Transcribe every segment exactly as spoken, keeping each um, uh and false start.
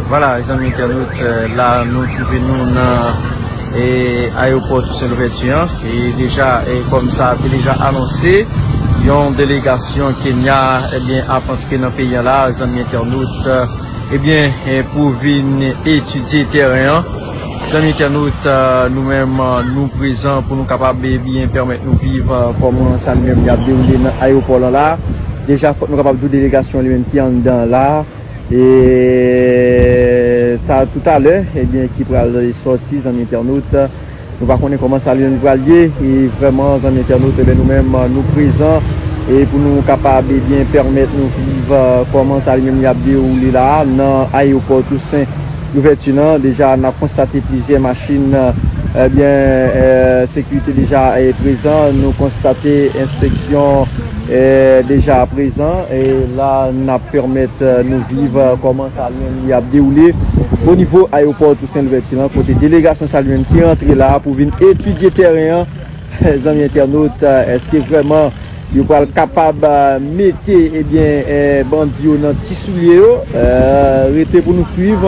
Vwala, zanmi entènot, eh, la nou twouve nou nan, eh, ayewopò Tousen Louvèti an. E deja, eh, kòm sa te deja anonse, yon delegasyon Kenya, ebyen, ap antre nan peyi an la, zanmi entènot, eh, ebyen, eh, pou vin etidye tèren an. Zanmi entènot, eh, nou menm, eh, nou prezan pou nou kapab, ebyen, pèmèt nou viv, eh, kòman sa li menm li ap dewoule nan ayewopò lan la. Deja, fòk nou kapab di w delegasyon li menm ki anndan la. E ta toutalè, ebyen, ki pral sòti, zanmi entènot. Nou pa konnen kòman sa li menm pral ye. E vrèman, zanmi entènot, ebyen, nou menm, nou prezan. E pou nou kapab, ebyen, pèmèt nou viv, eh, kòman sa li menm li ap dewoule la a nan ayewopò Tousen Louvèti lan. Deja, n ap konstate plizyè machin, eh, ebyen, eh, sekirite deja, eh, prezan. Nou konstate enspeksyon, eh, deja prezan. E la, n ap pèmèt, eh, nou viv, eh, kòman sa li menm li ap dewoule o nivo ayewopò Tousen Louvèti lan, kote delegasyon sa li menm ki rantre la pou vin etidye tèren an. Zanmi entènot, eh, èske vrèman yo pral kapab, eh, mete, ebyen, eh, bandi yo nan ti soulye yo? Eh, rete pou nou swiv.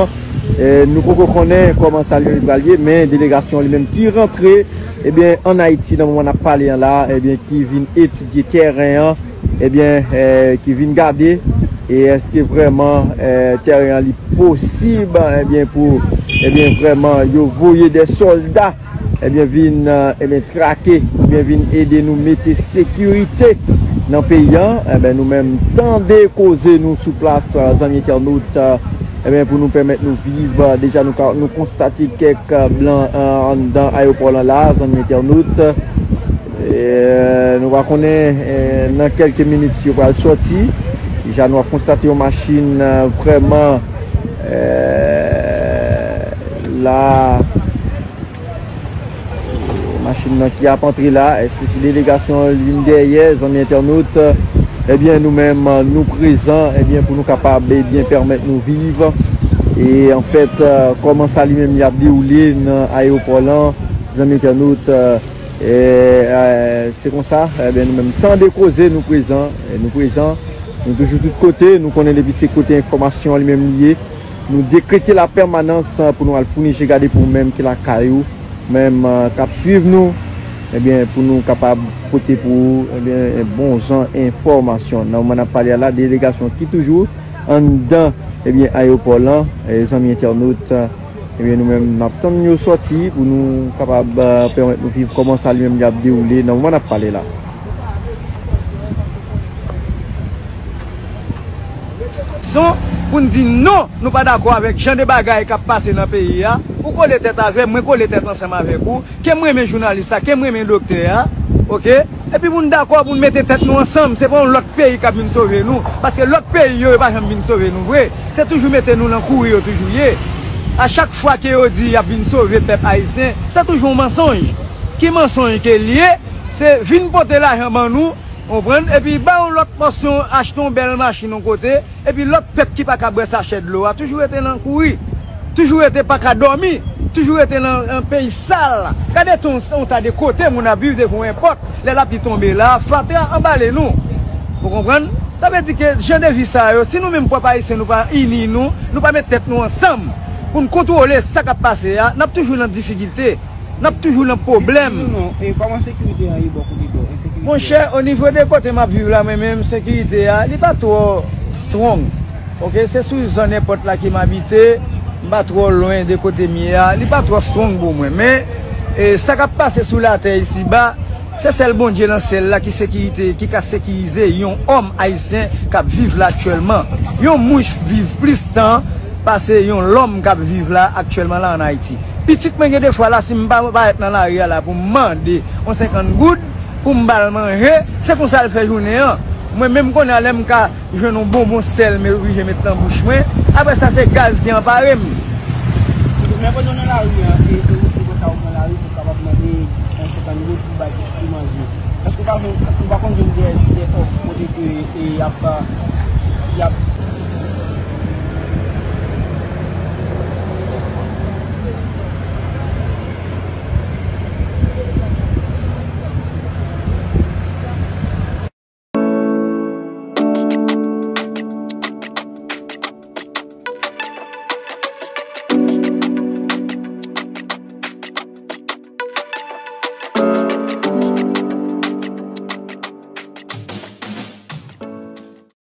Eh, nou poko konnen kòman sa li menm pral ye, men delegasyon li menm ki rantre, ebyen, ann Ayiti nan moman n ap pale an la, ebyen, ki vin etidye tèren an, ebyen, eh, ki vin gade, e èske vrèman, eh, tèren an li posib, ebyen, pou, ebyen, vrèman yo voye de sòlda, ebyen, vin, eh, ebyen, trake, oubyen vin ede nou mete sekirite nan peyi an. Ebyen, nou menm tande koze nou sou plas, eh, zanmi entènot, eh, ebyen, pou nou pèmèt nou viv, eh, deja nou ka, nou konstate kèk, eh, blan, eh, anndan ayewopò lan la, zanmi entènot. Eh, nou pa konnen, eh, nan kèlke minit si yo pral sòti. Deja nou ap konstate yon machin, eh, vrèman, eh, la, machin nan ki ap antre la, èske se delegasyon an li vin dèyè, zanmi entènot? Ebyen, nou menm, nou prezan, ebyen, pou nou kapab, ebyen, pèmèt nou viv. E, anfèt, kòman sa li menm li ap dewoule nan ayewopò lan, zanmi entènot, e, e, se konsa, ebyen, nou menm tande koze, nou prezan, e, nou prezan, nou toujou tout kote, nou konnen depi se kote enfòmasyon an li menm li ye, nou dekrete lapèmanans pou nou al founi je gade pou ou menm ki lakay ou, menm, eh, k ap swiv nou, ebyen, pou nou kapab pote pou ou, ebyen, bon jan enfòmasyon. Nan moman n ap pale a la, delegasyon ki toujou anndan, ebyen, ayewopò lan, eh, zanmi entènot, eh, ebyen, nou menm, n ap tann yo sòti pou nou kapab, eh, pèmèt nou viv kòman sa li menm li ap dewoule nan moman n ap pale la. Rezon pou n di non, nou pa dakò avèk jan de bagay k ap pase nan peyi a. Ou kole tèt avè m, mwen kole tèt ansanm avèk ou. Ke m renmen jounalis la, ke m renmen doktè a, oke? Epi pou n dakò, pou n mete tèt nou ansanm, se pa yon lòt peyi k ap vin sove nou, paske lòt peyi yo, yo pa janm vin sove nou vre. Se toujou mete nou nan kouri yo toujou ye. A chak fwa ke yo di y ap vin sove pèp ayisyen, se toujou yon mansonj. Ki mansonj ke l ye? Se vin pote lajan ban nou, konprann? Epi ba yon lòt pòsyon, achte yon bèl machin yon kote, epi lòt pèp ki pa ka bwè sachè dlo a toujou rete nan kouri, toujou rete pa ka dòmi, toujou rete nan, nan peyi sal. Gade ton, yon ta de kote moun ap viv devan yon enpòt, lè lapli tonbe la, fatra anbale nou. Ou konprann? Sa vle di ke jan de vi sa yo, si nou menm pwòp ayisyen nou pa ini nou, nou pa met tèt nou ansanm pou n kontwole sa k ap pase a, n ap toujou nan difikilte. N ap toujou nan pwoblèm. Di nou non, e kòman sekirite an ye bò kote w? Ensekirite a? Monchè, o nivo de kote m ap viv la, mwen menm, sekirite a, li pa twò strong. Oke, se sou zòn enpòt la ke m abite, m pa twò lwen de kote m ye a, li pa twò strong pou mwen. Men, e, sa k ap pase sou latè isiba, se sèl Bondye nan syèl la ki sekirite, ki ka sekirize yon òm ayisyen k ap viv la aktyèlman. Yon mouch viv plis tan pase yon lòm k ap viv la aktyèlman la ann Ayiti. Pitit mwen gen de fwa la, si m pa parèt nan lari a la pou m mande yon senkant goud pou m ba l manje, se konsa l fè jounen an. Mwen menm kounye a lè m ka jwenn yon bonbon sèl m oblije met nan bouch mwen, apre sa se gaz ki anpare m. Men pandan w nan lari a, e, e ou di konsa ou pran lari pou w kapab mande yon senkant goud pou bay pitit ou manje. Èske w pa jwenn, ou pa konn jwenn de, de òf kote ke, e, y ap, y ap